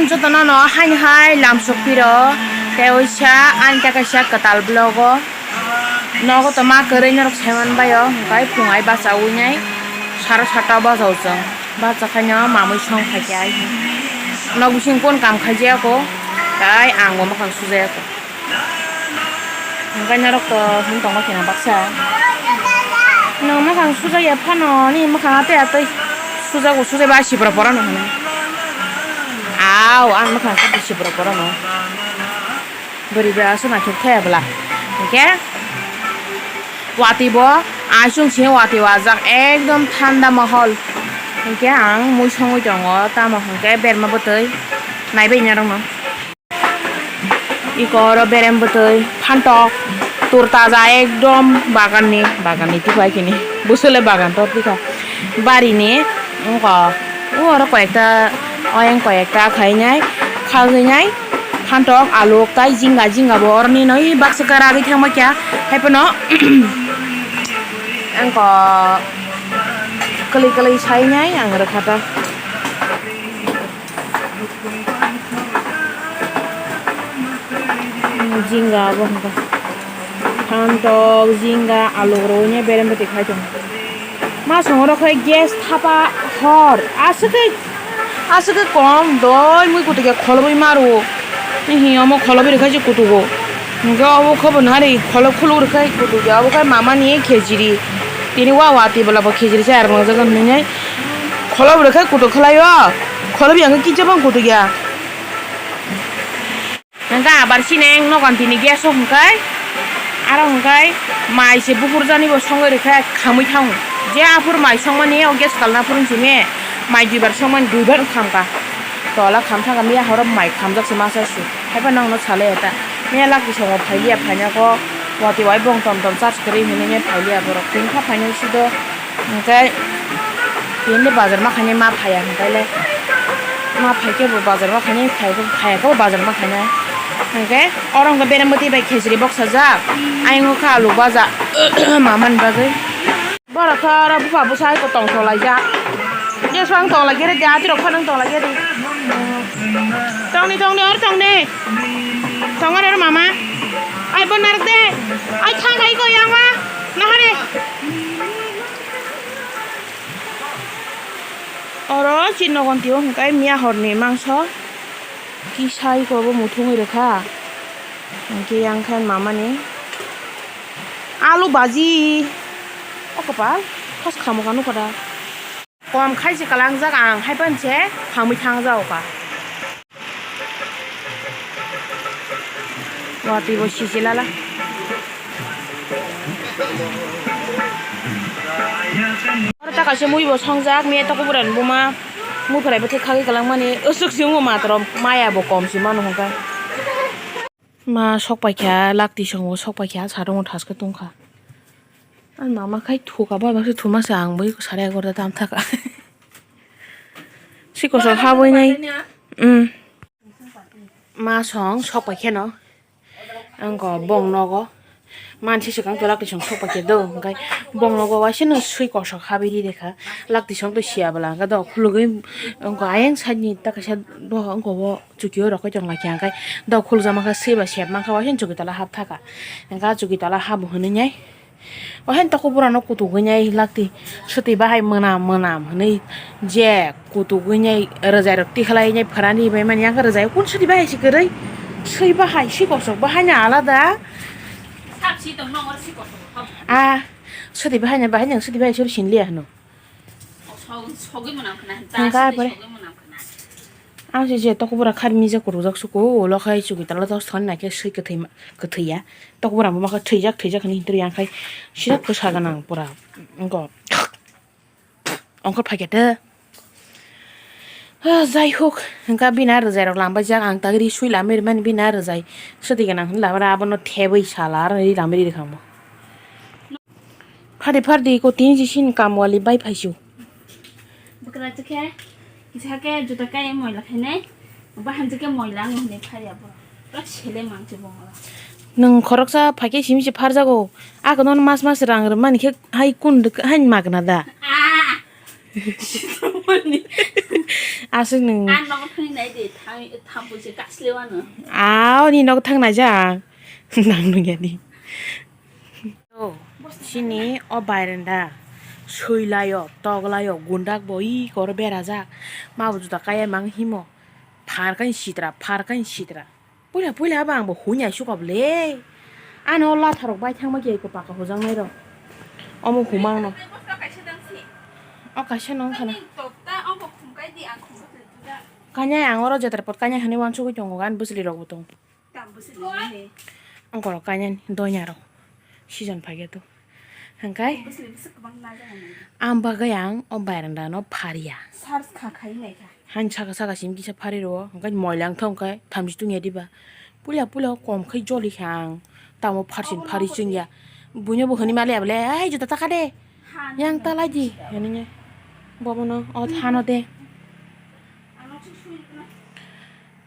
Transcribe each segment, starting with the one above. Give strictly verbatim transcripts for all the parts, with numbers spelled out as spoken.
Jotono no haini hai lamsok piro, tei oisa ani ta kaisa kwtal vlog o nogo toma kwrwi norok saiman bai o, hwnkhe phung ai bacha ui nai saro satta o bacha o chwng, bacha khaino mamwi song khaikhe ai nok bising kon kam khaijaya kho, tei ang bo mwkhang sujaya kho. Hwnkhe norok to hwn tongma khe baksa. Nwng mwkhang sujak ya phano, nini mwkhang atwi atwi sujak bo sujai ba sibra pora no hwnwi. Au, ang mwkhang khe sibra pora no. Bwrwi ba aswk naithok thaya bwla. Hwnkhe watwi bo aswk se watwi wajak ekdom thanda mohol. Hwnkhe ang mui songwi tongo, tamo hwnkhe berma bwtwi naibai norok no. Iko oro berem bwtwi, phantok, tur taja ekdom baganni, baganni tipai kini, bwswle bagan tor tikha. Barini wngkha, o oro koyekta, oyang koyekta khainai, khagwinai, phantok, alu, tai jinga, jinga bo oroni noi baksa khe ragwi thangma kya, haiphano wngkha kwlwi, kwlwi sainai ang rwkha ta. Jinga abo hwnka. Phantok, jinga, alu rwui berem bwtwi khai tongo. Ma songo rok khai gas thapa hor. Aswk khe, aswk khe kom doi mui kutu khe kholobwi ma rwo. Ni hi omo kholobwi rwkha se kutugo. Hwnkhe obo khe bo nari kholob khuluk rwkha kutu khe obo khe mama ni khejiri. Tini wa watwi bwla bo khejiri se ar mangjak hinwi. Kholob rwkha kutu khlai o. Kholob yang khe kisa bang kutu ya. Hwnkhe abar sineng nogon tini gas o hwnkhe, aro hwnkhe mai se buphur jani bo songwi rwkhe khamwi thango. Je aphuru mai songmani o gas kalna phuru simi mai duibar songmani duibar khamkha. Tola khamthangkha miya horo mai khamjak se masa su. Haiba nokno salai eta. Miya lakti songo phailiya phainako watwi wai bong tom tom charge kwrwi hinwi phailiya borok. Tini kha phainai sido. Hwnkhe tini bazar ma khainai ma phaiya hwnkhe le ma phaikhe bo bazar ma khainai phaiya khe bo bazar ma khainai hwnkhe oro hwnkhe berem bwtwi bai khejri boksajak ayang kha alu baja mamani bagwi borok khe oro bupha bwsa hai tong tong laijak jeswk ang tong lai khe de atirok phano tong lai khe de tongni tongni oro tongni tong oro mama ai bo narwk de ai thang ai ko yang ma nahare. Oro chini nogon tio hwnkhe miya horni mangso kisa iko bo muthungwi rwkha. Hwnkhe yang khe mamani alu baji. O kwpal khas khamuka nukha da. Kom khai se kalangjak ang hai pan se khamwi thangjago ka. Watwi bo sisi lala. Oro ta kaisa mui bo songjak, me toko bwrani buma. Mui pharai bwthai khagwi kwlangmani. Aswk se wngo matwrwng maya bo kom se mano hwnkha. Ma sok paikha, lakti songo sok paikha, sarongo thaskhe tongkha. Ani mama khai thuka bai baksa thuma se ang bai sarai egarota tam thaka. Sikosok habwi nai. Um. Ma song sok pai kheno. Ang ko bong nogo. Mansi swkang tolak tisong sok pai khe do. Hwnkhe bong nogo waisa no swi kosok habwi ri rekha. Lak tisong to siya bwla hwnkhe do khulugwi wngkha ayang side ni ta kaisa do wngkha o. Chukio rokoi tong lai kha hwnkhe dok khulukjak mankha swiba sep mankha waisa chuki tola hap thaka hwnkhe chuki tola hap hwnwi nai waisa toko bwrano kutuk wngnai lakti swtwi bahai mwnam mwnam hwnwi je kutuk wngnai rwjai rok tikhlai nai pharani bai mani yang rwjai kun swtwi bahai se kwrwi swi bahai swi kosok bahai no alada ah swtwi bahai no bahai no swtwi bahai se sinliya hwno. Hwnkha pore. Ang se je tokbura kharmija kwrwkjak suko, ulo khai chukitala dos thani naikhe swi kwthwi ma-, kwthwi ya. Tokbura bo makha thwijak thwijak hinwi hinwi yang khai sira kwsa gwnang pura. Wngkha. Wngkha phaikhe te. Ah, jai hok, hwnkha bini a rwjai rok lambai jak, ang tagri swi lambai rwmani bini a rwjai. Swtwi gwnang hinwi lambai abono thebwi sala aro lambai ri rwkha mo. Phardi phardi iko tini si sini kam wali bai phaisu. Bwkra chikhe, kisa khe juta kai moila khainai, bahan chikhe moila ang hwnwi phaiya bo. Rak sele mang se bo. Nwng khoroksa phaikhe simi se pharjago. Ako non mas mas rang rwmani khe hai kun rwk-, hai magna da. Ah! Aswk nwng. Ang nogo thangwi nai di, thang, thang buji kasle wano. Aw, ni nogo thang nai jak. Nang nung ya di. Oh, sini o bairenda. Sui layo, tok layo, gundak bo i kor berajak. Ma bo juda kaya mang himo. Phar kain sitra, phar kain sitra. Puila puila abo ang bo huni ai suka bole. Ano latharok bai thangma khe eko paka hojak nai rok. Omo humang no. O kaisa no wngkha na. Kanya ang oro jetra pot kanya hani wansugwi tongo gan bwsli rok bo tongo. Ang korok kanya ni donya rok. Season phaikhe to. Hwnkhe ang bagwi ang o bairanda no phariya. Search kha khai nai kha. Han saka saka sim kisa phari rwo, hwnkhe moila wngthok hwnkhe thamchi tungya diba. Puila puila kom khai joli kha ang. Tamo pharsin phari chwngya. Buino bo hwnwi maliya bole, "Ai juda taka de. Yang talai di." Hwnwi bobono o hano de.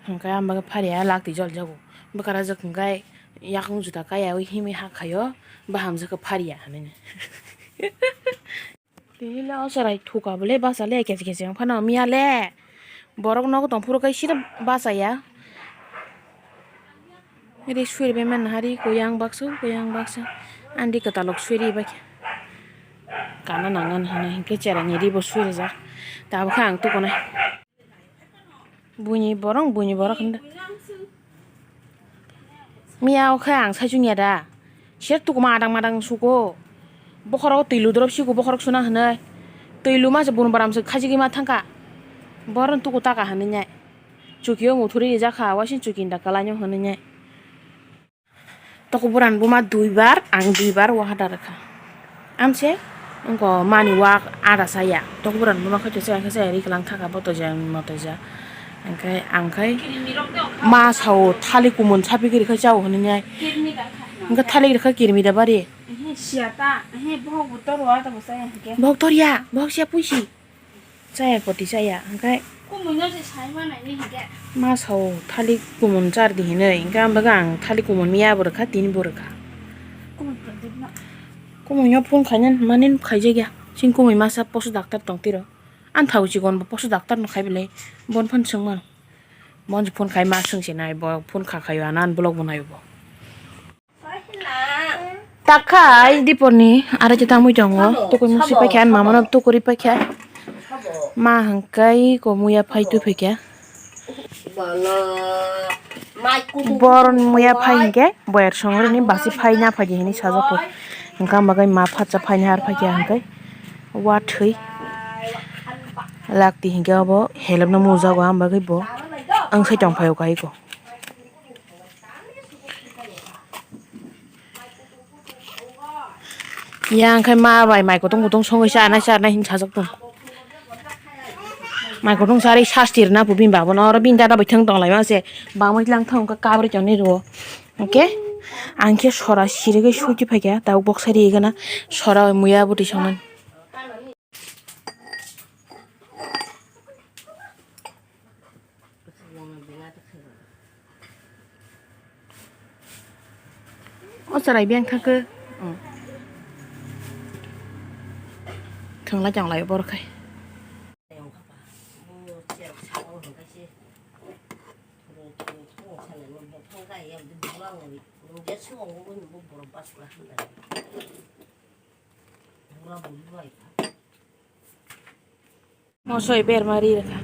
Hwnkhe ang bagwi phariya lakti jol jago. Bwkara jwk hwnkhe yakung juda kaya ui himwi ha khaio. Baham jwk phariya hwnwi. Tini le o chwrai thuka bole basa le kesi kesi wng phano miya le. Borok nogo tong phuru kai sida basa ya. Ri suri bai man hari kuyang baksa kuyang baksa. Andi kwtalok suri bai khe. Kana nangan hana hinkhe chera ni ri bo suri jak. Tabukhe ang tukunai. Buini borok, buini borok hinda. Miya o khe ang sai chungya da. Sir tukuma adang madang suko. Bokhorok twi ludrop siko bokhorok suna hinwi. Twi luma se bun baram se khajigwi ma thangka. Boron tuku taka hinwi nai. Chuki o muthuri rijak kha, waising chuki da kalai no hinwi nai. Tokburan buma duibar, ang duibar wahada rwkha. Amse wngkha mani wak ada saya. Tokburan buma khaito saya khe saya riklang thaka bo toja motoja. Hwnkhe ang khai ma sao thalik kumun sapikiri khai chao hwnwi nai. Hwnkhe thalik rwkha kirmi da bari. Bohok torya, bohok siya puisi. Chaya koti chaya, hwnkhe. Kumui no se sai manai ni hwnkhe. Ma sao thalik kumun char di hinwi, hwnkhe ang bagwi ang thalik kumun miya bo rwkha, tini bo rwkha. Kumui no phone khaina mani khaijakya. Chini kumui masa poso doctor tong tiro. Ang thau chikon bo poso doctor no khai belai. Bon phan swng mano. Bon phone khai ma swng se nai bo phone kha khaio anan vlog bo naio bo. Takhai diporni aro je tangmui tongo, tukui musi paikha, ani mamano tukuri paikha. Ma hwnkhe ko muya phai twi phaikha. Boron muya phai hwnkhe boyar songoroni basi phai na phaidi hinwi sajak kho. Hwnkhe ang bagwi ma phatsa phaina har phaikha hwnkhe. Wathwi lakti hwnkhe obo helopno mujago ang bagwi bo wngsai tongphaio kaiko. Yang khai ma bai mai kutung kutung songwi chanai chanai hin sajak tong. Mai kutung sari sasti rwna pubin babono oro bini dada bai thang tong lai ma se bangma lang thang ka kabri chani rwo. Oke. Ang khe sora sirigwi suti phaikha ta bok sari gana sora muya buti songmani. O chwrai beng thangkhe. Thwnglai tonglai borok khai. Mosoi berma ri rwkha.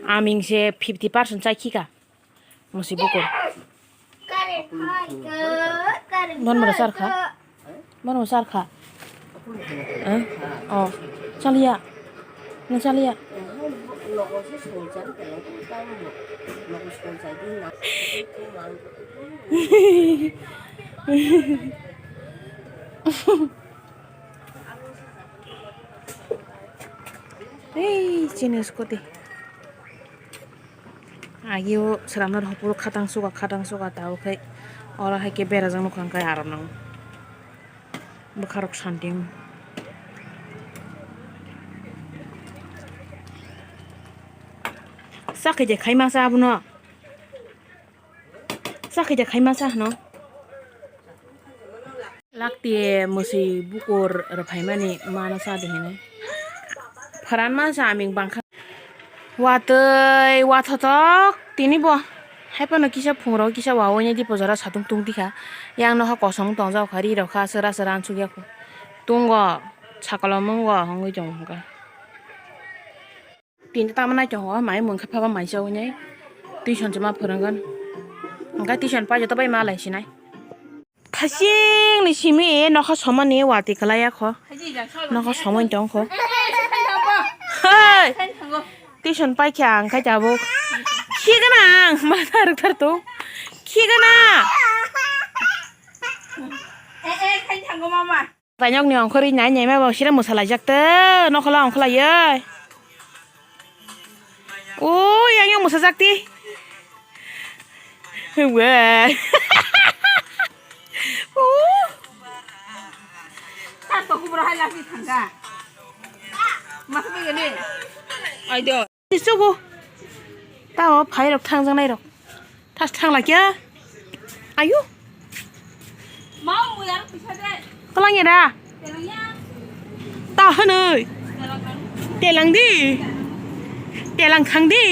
Aming se fifty percent chai khika. Musi bukur. Bon mora sar kha. Bon mora sar kha. Eh? Oh. Chaliya. Nang chaliya. Ei, chini scooty. Agio swnamna rw phuru khatang suka, khatang suka, tabuk khe oro hai khe berajak nukha, hwnkhe aro nang bwkharok santi wng. Chakhi de khai masa abono. Chakhi de khai masa hwno. Takti mwswi bukur rwphaimani mano cha di hinwi. Pharan mansa aming bangkha. Watwi wathotok tini bo. Haiphano kisa phungrok kisa wawi nai di pojora satung tung tikha. Yang nokha kosom tongjak kha ri rok kha sera sera ansuk ya kho. Tungo sakalo mungo hongwi tongo hwnkha. Tini tamo nai tongo mai mungkha phaba mai chawi nai. Tuition se ma phwrwngkhan. Hwnkha tuition pai joto bai ma lai sinai. Thasing ni simi nokha somani watwi kwlai ya kho. Nokha somani tong kho. Hei! Tuition pai khe ang khai tabuk. Khi gwnang ma tharwk thar tong. Khi gwnang. Tainok ni ongkhorwi nai nai ma bo sira mwsalaijak te nokhola ongkholaioi. O yang yang mwsajak ti. Wah. O. Tar to kubro hai lagi thangka. Mas begini. Aido. Tisugo. Tao phairok thangjaknairok. Tas thangla kya? Ayu. Mau mu yar pisa de. Kalang era. Telangya. Ta hanoi. Telang. Telang di. Telang thang di.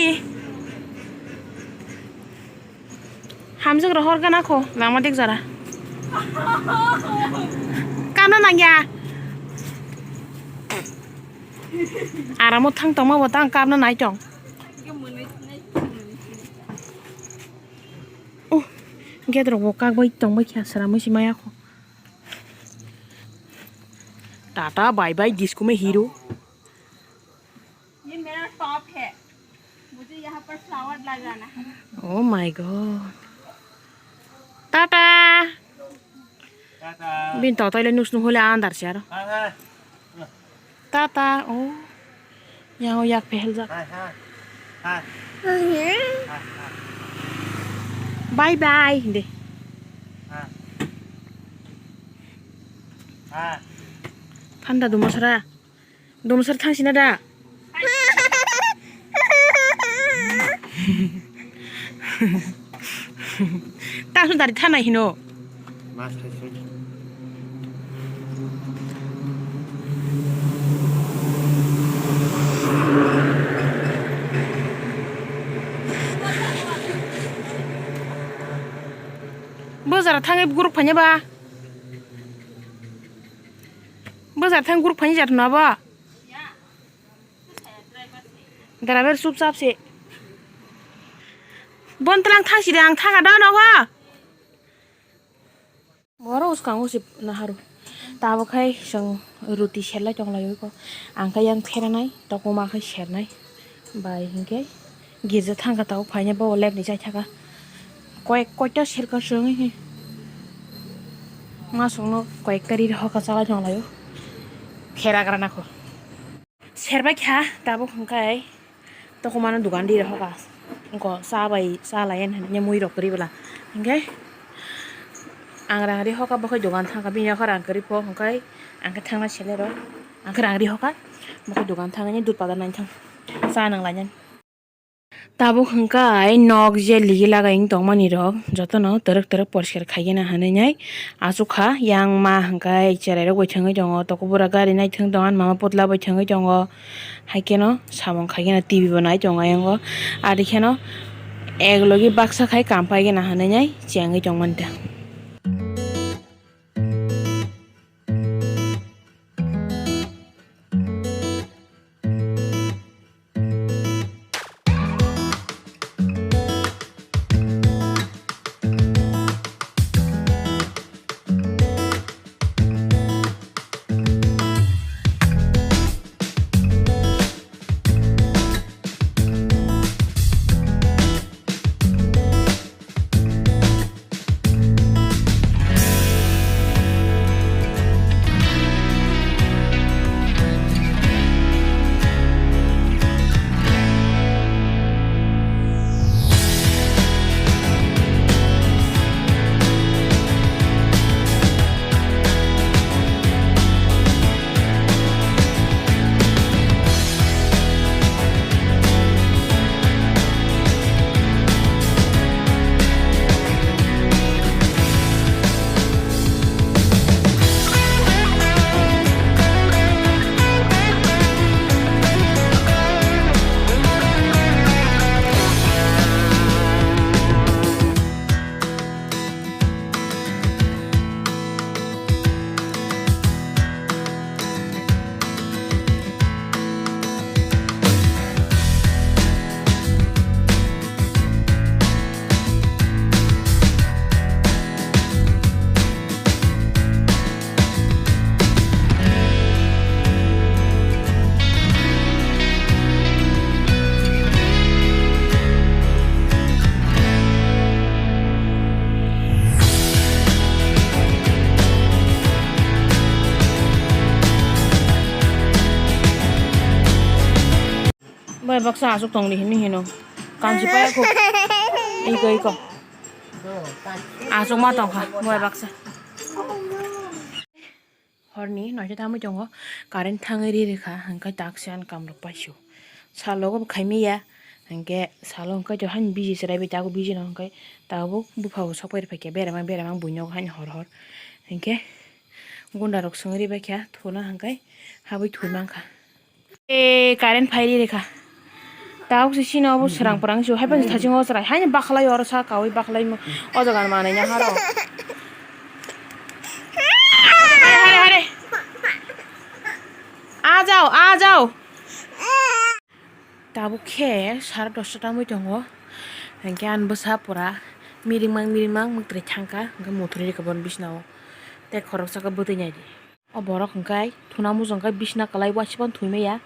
Hamjwk rohor gana kho, lama dik jora. Kamna nangya. Aramo thang tongma bo tang kamna nai tong. Oh, gate rok bo kak bai tong bai kha, sara musi maya kho. Tata bye bye disco me hero. ये मेरा टॉप है, मुझे यहाँ पर फ्लावर लगाना है। Oh my God. Tata. Tata. Bin to toile nus nu hole andar siar. Hai, hai. Tata. Oh. Yang yak pehel jak. Hai, hai. Hai. Hai, hai. Bye bye. De. Hai. Hai. Panda dumasara. Dumsar thangsina da? Tasu dari thana hino. Mas thai sung. Bwsara thangwi guruk phanya ba. Bwsara thang guruk phanya jat na ba. Driver chupchap se. Bon tlang thang sidi ang thang ada nogo. Boro uskango si naharu. Tabo khai chwng ruti serlai tonglaio ko. Ang khai yang pheranai, tokma khai sernai. Bai hinkhe girja thangkha tabo phaina bo lab ni chaithaka. Koyek koita serka chwng hi. Masongno koyek kari hoka chalai tonglaio. Pheragra nakho. Serbai kha tabuk hwnkhe tokomano dogan ri rokha. Wngkha cha bai cha lai ani hinwi mui rok kwrwi bwla. Hwnkhe ang rang ri hokha, bo khe dogan thangkha, bini yakho rang kwrwi pho, hwnkhe ang khe thangna sele rw. Ang khe rang ri hokha, bo khe dogan thangwi dudh padar nai thang cha nang lainani. Tabuk hwnkhe nok je ligi lagai wng tongmani rok jotono twrwk twrwk poriskar khaigena hinwi nai achukha. Yang ma hwnkhe cherai rok bai thwngwi tongo, tokobura gari naithwng tongo, ani mama putla bai thwngwi tongo, haikheno samung khaigena T V bo nai tongo ayang o, ari kheno ek logi baksa khai kam paigena hinwi nai chengwi tongmani ta. Bai baksa aswk tongdi hinwi hino. Kansi paya kho. Iko, iko. Aswk ma tongkha, bai baksa. Horni noisa tangwi tongo, current thangwi ri rikha, hwnkhe taksi ani kamrok paisio. Salogo bo khaimaya, hwnkhe salo hwnkhe to hani busy chwrai bai tabuk busy no hwnkhe tabuk bupha bo sokpai rwphaikha, berama berama buino hani hor hor. Hwnkhe gunda rok swngwi ribaikha, thuna hwnkhe habwi thwi mankha. E, current phai ri rikha. Tabuk se chini obo srang phrang se, hai phano thaching o chwrai. Haino bakhlai oro sa kaui bakhlai mo. O jaga manwi ya haro. Hare, hare, hare. A jao, a jao. Tabuk khe sare dosta tangwi tongo. Hwnkhe ani bwsa pura mirimang mirimang mwtwrwi thangkha. Hwnkhe muthuri rikha bono bisnao. Tei khoroksa khe bwtwi naidi. O borok hwnkhe thuna muchung khe bisna kwlai uansukmani thwi maya.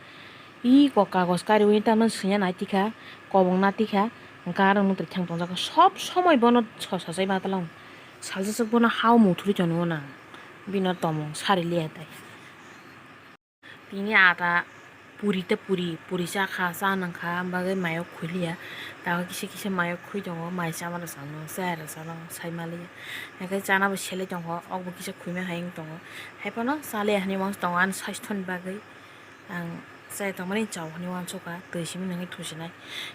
Ih, kok kagos kariui tamno swngya nai tikha, kobong na tikha, hwnkhe aro mwtwrwi thang tongjak kha. Sob somoi bono so sachai ma tlang. Salsa swk bono ha o muthuri tonwi mano ang. Bini tomung sari liya tai. Tini ata puri tei puri, puri cha kha, cha nang kha, bagwi mayo khuli ya. Tabuk kisa kisa mayo khui tongo, mai chamani salo, chayara salo, sai maliya. Hwnkhe chana bo selai tongo, okbo kisa khuima hai wng tongo. Hai phano chaliya hinwi uansuk tongo, ani sasthoni bagwi. Ang chai tongmani chao hinwi uansukha, twi simi nangwi thusinai.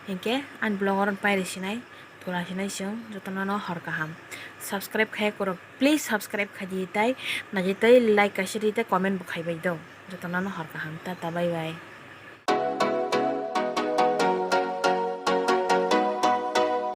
Hinkhe ani vlog oro pairi sinai, thura sinai chwng jotono no hor kaham. Subscribe khai korok, please subscribe khai di tai, naidi tai like kaisa ri tai comment bo khai bai do. Jotono no hor kaham, tata bye bye.